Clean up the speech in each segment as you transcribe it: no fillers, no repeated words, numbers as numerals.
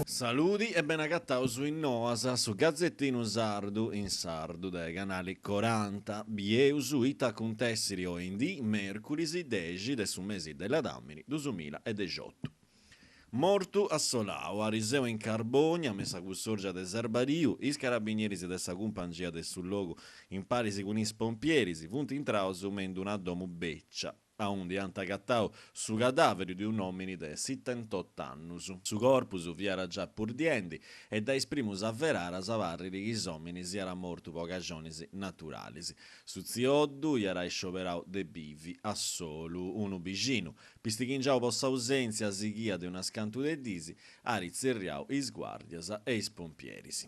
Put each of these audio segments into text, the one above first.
Saludi e benagataus in Noas, su gazetinu sardu in sardu de Canali Coranta. Bieus ita acuntessiri oindì, mèrcuris dexi de su mesi de ladàmini dusumilla e dexiotu. Mortu assolau, ariseu in Carbònia, me sa cussòrgia de Serbariu, is carabinieris de sa cumpangia de su logu, in paris cun is pompieris, funt intraus me in d'una domu bècia, aundi ant agatau su cadàveri de un'òmini de sitantot'annus. Su corpus fiat già purdiendi e dae is primus averaras parrit chi s'òmini siat mortu po caxonis naturalis. Su tzioddu iat iscioberau de bivi a solu. Unu bixinu, pistighingiau po s'ausèntzia sighia de unas cantu de dis, at tzerriau is guàrdias e is pompieris.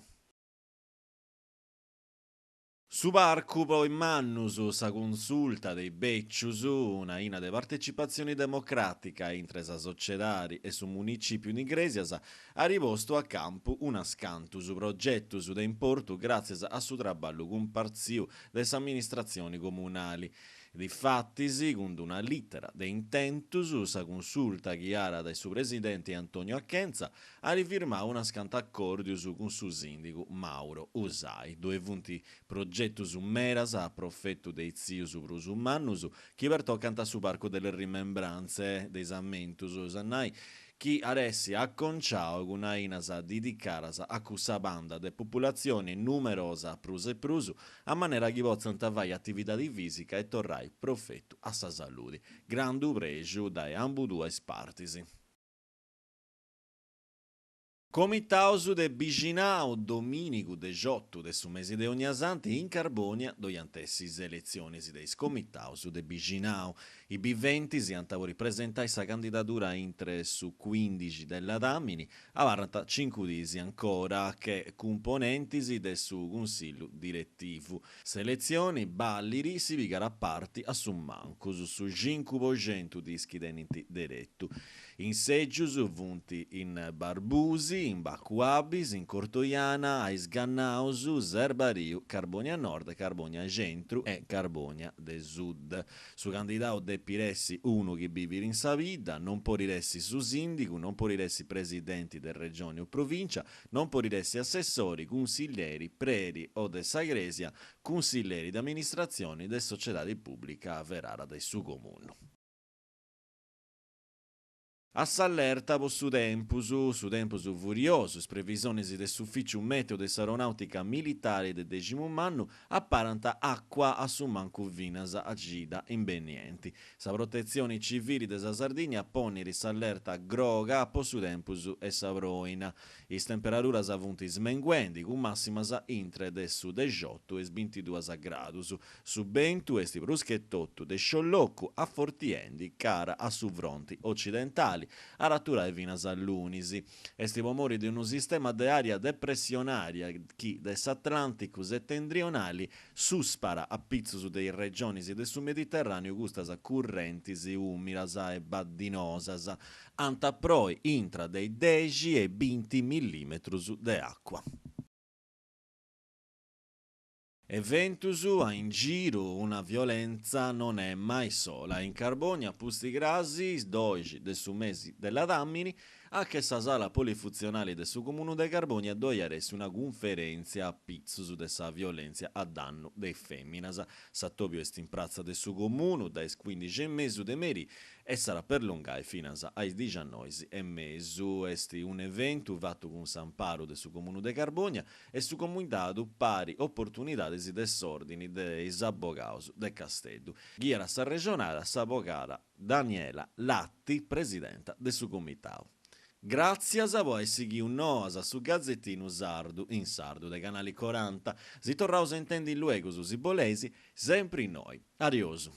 Su parcu po is mannus, sa cunsulta de is bècius, una aina de partecipatzioni democràtica intre sa sociedadi e su Municìpiu in Igrèsias, at postu a campu unas cantus progetus de importu gràtzias a su traballu cumpartziu de s'amministratzioni comunali. Difatis, cun d'una lìtera de intentus, sa cunsulta ghiada dae su presidenti Antonio Achenza at firmau unas cantu acòrdius cun su sìndigu Mauro Usai. Ddoe funt progetus medas a profetu de is tzius prus mannus chi pertocant su Parcu delle Rimembranze, de is ammentus, est a nai chi at essi aconciau cun ainas didicadas a cussa banda de populatzioni numerosa prus e prus, a manera chi potzant fai atividadi fìsica e torrai profetu a sa saludi. Grandu prexu dae ambuduas partis. Comitaus de bixinau, domìnigu dexiotu de su mesi de Onniasanti in Carbònia ddoi ant essi is eletzionis de is comitaus de bixinau. Is biventis ant a podi presentai sa candidadura intre su cuìndixi de ladàmini, abarrant cincu diis ancora, che cumponentis de su cunsillu diretivu. S'eletzioni ballit si pigat a parti a su mancus su cincu po centu de is chi tenint deretu. Is sègius funt in Barbusi, in Bacu Abis, in Cortoiana, a Is Gannaus, Serbariu, Carbònia Nord, Carbònia Centru e Carbònia de Sud. Su candidau depit essi unu chi bivit in sa bidda, non podit essi su sìndigu, non podit essi presidenti de Regioni o Provìncia, non podit essi assessori, cunsilleri, predi o de sa crèsia, cunsilleri de amministratzioni de sociedadi pùblica averada de su Comunu. A s'allerta po su tempus, su tempus furiosu, is previsionis de s'Ufìciu Mèteo de s'Aeronàutica Militari de Deximumannu aparant àcua a su mancu finas a cida imbenienti. Sa Protetzioni Civili de sa Sardigna ponit s'allerta groga po su tempus e sa pròina. Is temperaduras funt smenguendi cun màssimas intre de su dexiotu e is bintiduas gradus. Su bentu est prus che totu de sciollocu afortiendi cara a su fronti ocidentali, at a aturai finas a lunis. Est po mori de unu sistema de ària depressionària chi de s'Atlànticu setendrionali susparat a pitzus de is regionis de su Mediterràneu custas currentis ùmidas e baddinosas ant a proi intra de is dexi e binti millìmetrus de àcua. Eventus a in giru, una violenza non è mai sola. In Carbònia, pusti cras, is doxi de su mesi de ladàmini, a che sa sala polifuntzionali de su Comunu de Carbònia ddoi at essi una cunferèntzia a pitzus de sa violèntzia a dannu de is fèminas. S'atòbiu est in pratza de su Comunu dae is cuìndixi e mesu de merì e s'at a perlongai finas a is dixiannois e mesu. Est un'eventu fatu cun s'amparu de su Comunu de Carbònia e su Comitadu Pari Oportunidades de s'Òrdini de is Abogados de Casteddu. Ghiat s'arrexonada s'abogada Daniela Latti, presidenta de su Comitadu. Gràtzias po ai sighiu Noas, su gazetinu sardu in sardu de Canali Coranta. Si torraus a intendi luegus, si boleis, sempri innoi. Ariosu.